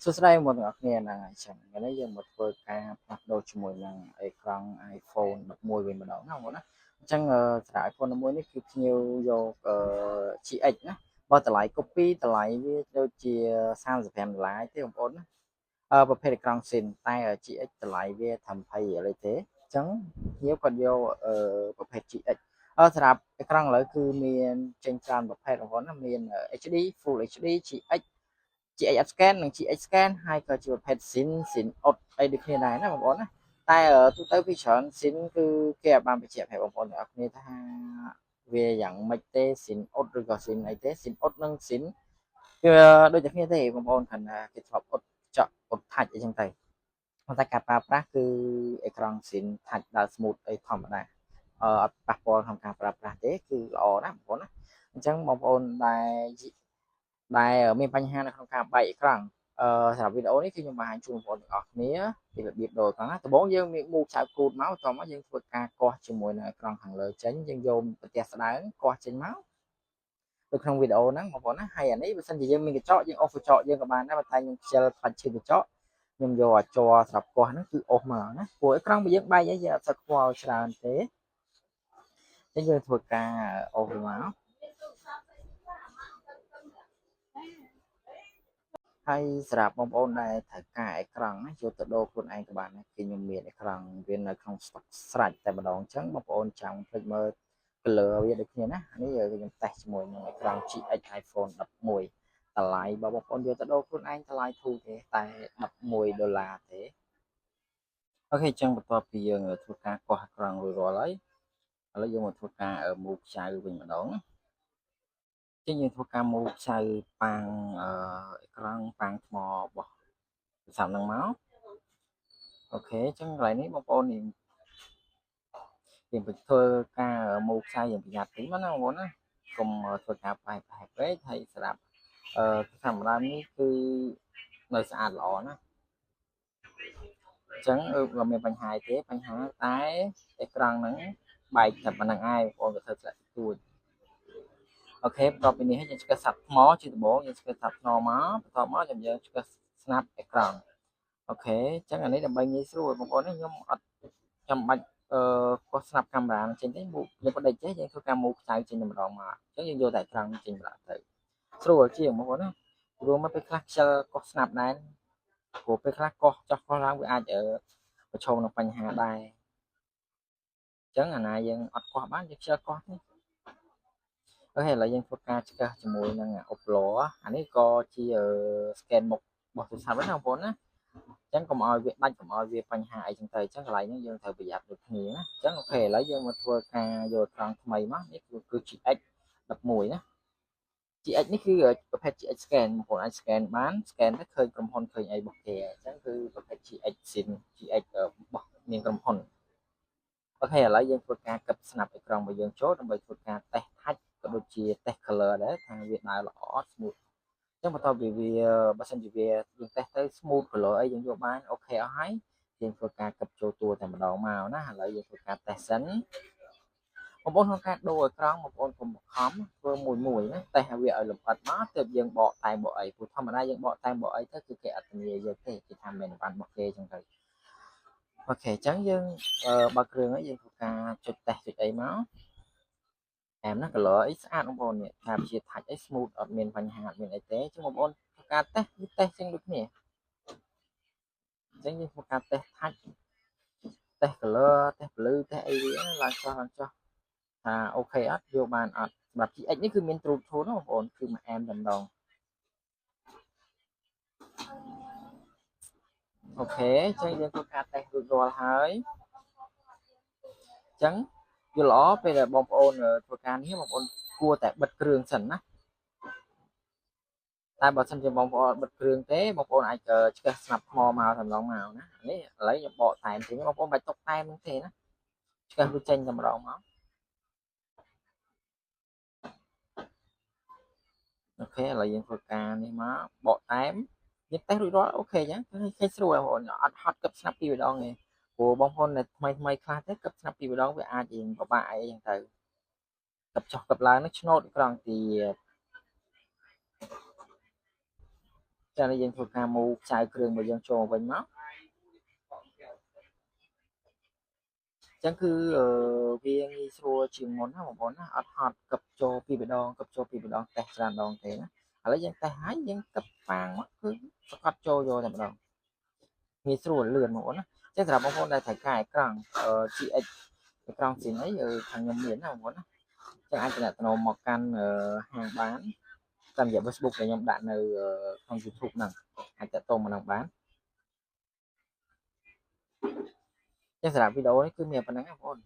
សួស្តីបងប្អូនទាំងអស់គ្នាហ្នឹងហើយចឹងថ្ងៃនេះយើងមកធ្វើការផ្លាស់ប្ដូរជាមួយនឹងអេក្រង់ iPhone 11វិញម្ដងណាបងប្អូនណាអញ្ចឹងសម្រាប់ iPhone 11នេះគឺភ្ញៀវយក GX ណាបើតម្លៃ copy តម្លៃវាដូចជា35ដុល្លារទេបងប្អូនណាប្រភេទអេក្រង់ស៊ីនតែ GX តម្លៃវាត្រឹម20រៀលទេអញ្ចឹងភ្ញៀវគាត់យកប្រភេទ GX សម្រាប់អេក្រង់ឥឡូវគឺមានចេញច្រើនប្រភេទបងប្អូនណាមាន HD Full HD GX GX អត់ scan និង GX scan ហើយក៏ជាប្រភេទ SIM SIM អត់អីដូចគ្នាដែរណាបងប្អូនណាតែទូទៅពីច្រើន SIM គឺគេអាចបានបញ្ជាក់ប្រាប់បងប្អូនទាំងអស់គ្នាថាវាយ៉ាងម៉េចទេ SIM អត់ឬក៏ SIM អីទេ SIM អត់និង SIM វាដូចតែគ្នាទេបងប្អូនគ្រាន់តែគេធ្លាប់អត់ចក់អត់ថាច់អីចឹងទៅប៉ុន្តែការប្រើប្រាស់គឺអេក្រង់ SIM ថាច់ដើរ smooth អីធម្មតាអត់ប៉ះពាល់ក្នុងការប្រើប្រាស់ទេគឺល្អណាស់បងប្អូនណាអញ្ចឹងបងប្អូនដែលមានបញ្ហានៅក្នុងការបែកអេក្រង់សម្រាប់វីដេអូនេះគឺខ្ញុំបង្ហាញជូនបងប្អូនទាំងអស់គ្នាពីរបៀបដូរអេក្រង់ណាដំបូងយើងមានមូកឆៅគូតមកតមកយើងធ្វើការកោះជាមួយនឹងអេក្រង់ខាងលើចេញយើងយកប្រទេសស្ដើងកោះចេញមកនៅក្នុងវីដេអូហ្នឹងបងប្អូនណាហើយអានេះបើសិនជាយើងមានកញ្ចក់យើងអូសកញ្ចក់យើងក៏បានដែរប៉ុន្តែខ្ញុំខ្ជិលខ្លាច់ឈឺកញ្ចក់ខ្ញុំយកអាច័រសម្រាប់កោះហ្នឹងគឺអូសមកណាព្រោះអេក្រង់បើយើងបែកអីយើងអត់សូវខ្វល់ច្រើនទេអញ្ចឹងយើងធ្វើការអូសវាមកហើយសម្រាប់បងប្អូនដែលត្រូវការអេក្រង់ណាយកទៅដូរខ្លួនឯងក៏បានដែរគឺខ្ញុំមានអេក្រង់វានៅក្នុងស្តុកស្រេចតែម្ដងអញ្ចឹងបងប្អូនចាំភ្លេចមើល color វាដូចគ្នាណានេះខ្ញុំតេស្តជាមួយនឹងអេក្រង់ GX iPhone 11តម្លៃបើបងប្អូនយកទៅដូរខ្លួនឯងតម្លៃធូរទេតែ11ដុល្លារទេOK អញ្ចឹងបន្ទាប់ពីយើងធ្វើការកោះអេក្រង់រួចរាល់ហើយឥឡូវយើងមកធ្វើការមូខ្ចៅវិញម្ដងណាចឹងយើងធ្វើការមូខ្ចៅប៉ាងអេក្រង់ប៉ាងថ្មរបស់ទូរស័ព្ទហ្នឹងមក OK អញ្ចឹងកន្លែងនេះបងប្អូននេះយើងទៅធ្វើការមូខ្សែយើងប្រយ័ត្នតិចមកណាបងប្អូនណាកុំធ្វើការប្រហែលប្រហែលពេកហើយស្រាប់ធម្មតានេះគឺនៅស្អាតល្អណាអញ្ចឹងក៏មានបញ្ហាទេបញ្ហាតែអេក្រង់ហ្នឹងបែកតែប៉ុណ្្នឹងឯងបងប្អូនក៏ធ្វើស្លាកទួច OK បន្ទាប់ពីនេះយើងឆ្កឹះសាប់ថ្មជាដំបូងយើងឆ្កឹះសាប់ថ្មមកបន្ទាប់មកយើងឆ្កឹះស្នាប់អេក្រង់ OK អញ្ចឹងអានេះដើម្បីងាយស្រួលបងប្អូននេះខ្ញុំអត់ចាំបាច់កោះស្នាប់កាមេរ៉ាចេញទេមូយើងបដិចេះយើងធ្វើការមូខ្ចៅចេញតែម្ដងមកអញ្ចឹងយើងយកតែអេក្រង់ចេញម្ដងទៅស្រួលជាងបងប្អូនណាព្រោះមកពេលខ្លះខ្ជិលកោះស្នាប់ដែរព្រោះពេលខ្លះកោះចោះកោះឡើងវាអាចប្រឈមនឹងបញ្ហាដែរអញ្ចឹងអាណាយើងអត់កោះបានយើងខ្ជិលកោះទេOK ឥឡូវយើងធ្វើការឆ្កឹះជាមួយនឹង Oplo អានេះក៏ជា scan មុខរបស់ទូរស័ព្ទណាបងប្អូនណាអញ្ចឹងកុំឲ្យវាដាច់កុំឲ្យវាបញ្ហាអីចឹងទៅអញ្ចឹងកន្លែងនេះយើងត្រូវប្រយ័ត្នដូចគ្នាណាអញ្ចឹង OK ឥឡូវយើងមកធ្វើការយកត្រង់ថ្មីមកនេះគឺ GX 11ណា GX នេះគឺប្រភេទ GX scan បងប្អូនអាច scan បាន scan ទៅឃើញក្រុមហ៊ុនឃើញអីរបស់គេអញ្ចឹងគឺប្រភេទ GX SIM GX របស់មានក្រុមហ៊ុន OK ឥឡូវយើងធ្វើការកឹបស្នាប់អេក្រង់របស់យើងចូលដើម្បីធ្វើការតេស្ត touch ក៏ដូចជាតេស្ត color ដែរថាវាដើរល្អអត់ smooth អញ្ចឹងបន្ទាប់ពីវាបើសិនជាវាយើងតេស្តទៅ smooth color អីយើងយកបាន OK អស់ហើយយើងធ្វើការកឹបចូលតួតែម្ដងមកណាឥឡូវយើងធ្វើការតេស្តសិនបងប្អូនក្នុងការដូរអេក្រង់បងប្អូនកុំបង្ខំធ្វើមួយមួយណាតេស្តឲ្យវាឲ្យលម្អិតមកទើបយើងបកតែបកអីព្រោះធម្មតាយើងបកតែបកអីទៅគឺគេអត់ធានាយើងទេគេថាមិនបានរបស់គេអញ្ចឹងទៅOK អញ្ចឹងយើងបើគ្រឿងហើយយើងធ្វើការចុចតេស្តចុចអីមកអែមណា color អីស្អាតបងប្អូននេះថាជា touch អី smooth អត់មានបញ្ហាអត់មានអីទេអញ្ចឹងបងប្អូនធ្វើការតេស្តគឺតេស្តចឹងដូចគ្នាអញ្ចឹងយើងធ្វើការតេស្ត touch តេស្ត color តេស្ត blue តេស្តអីវាឡើងចុះឡើងចុះថា OK អត់យកបានអត់សម្រាប់ GX នេះគឺមាន True Tone ណាបងប្អូនគឺមួយអែមតែម្ដង OK អញ្ចឹងយើងធ្វើការតេស្តរួចរាល់ហើយអញ្ចឹងយល់ល្អពេលដែលបងប្អូនធ្វើការនេះបងប្អូនគួរតែបិទគ្រឿងសិនណាតែបើសិនជាបងប្អូនបិទគ្រឿងទេបងប្អូនអាចឆ្កឹះស្នាប់ថ្មមកតែម្ដងមកណានេះឥឡូវខ្ញុំបកតែមចេញបងប្អូនបាច់ຕົកតែមហ្នឹងទេណាឆ្កឹះវាចេញតែម្ដងមក OK ឥឡូវយើងធ្វើការនេះមកបកតែមយើងតេស្តរួចរាល់ OK អញ្ចឹងឃើញស្រួលបងប្អូនអត់ហត់កឹបស្នាប់ពីរដងទេព្រោះបងប្អូនដែលថ្មីថ្មីខ្លះទេកឹបស្នាប់ពីរដងវាអាចរៀងពិបាកអីអញ្ចឹងទៅកឹបចុះកឹបឡើងនឹងឆ្នោតក្រង់ទៀត ចានេះយើងធ្វើការមូខ្សែគ្រឿងរបស់យើងចូលវិញមកចឹងគឺវាងាយស្រួលជាងមុនណាបងប្អូនណាអត់ហត់កឹបចូលពីម្ដងកឹបចូលពីម្ដងតេស្តច្រើនដងទេណាឥឡូវយើងតេស្តហើយយើងកឹបប៉ាងមកគឺសកត់ចូលយកតែម្ដងងាយស្រួលលឿនបងប្អូនណាចឹងសម្រាប់បងប្អូនដែលត្រូវការអេក្រង់ GX អេក្រង់ស៊ីនអីខាងខ្ញុំមានណាបងប្អូនណាចឹងអាចទំនាក់ទំនងមកកាន់ហាងបានតាមរយៈ Facebook ដែលខ្ញុំដាក់នៅក្នុង YouTube ហ្នឹងអាចតាក់ទងមកនឹងបានចឹងសម្រាប់វីដេអូនេះគឺមានប៉ុណ្្នឹងបងប្អូន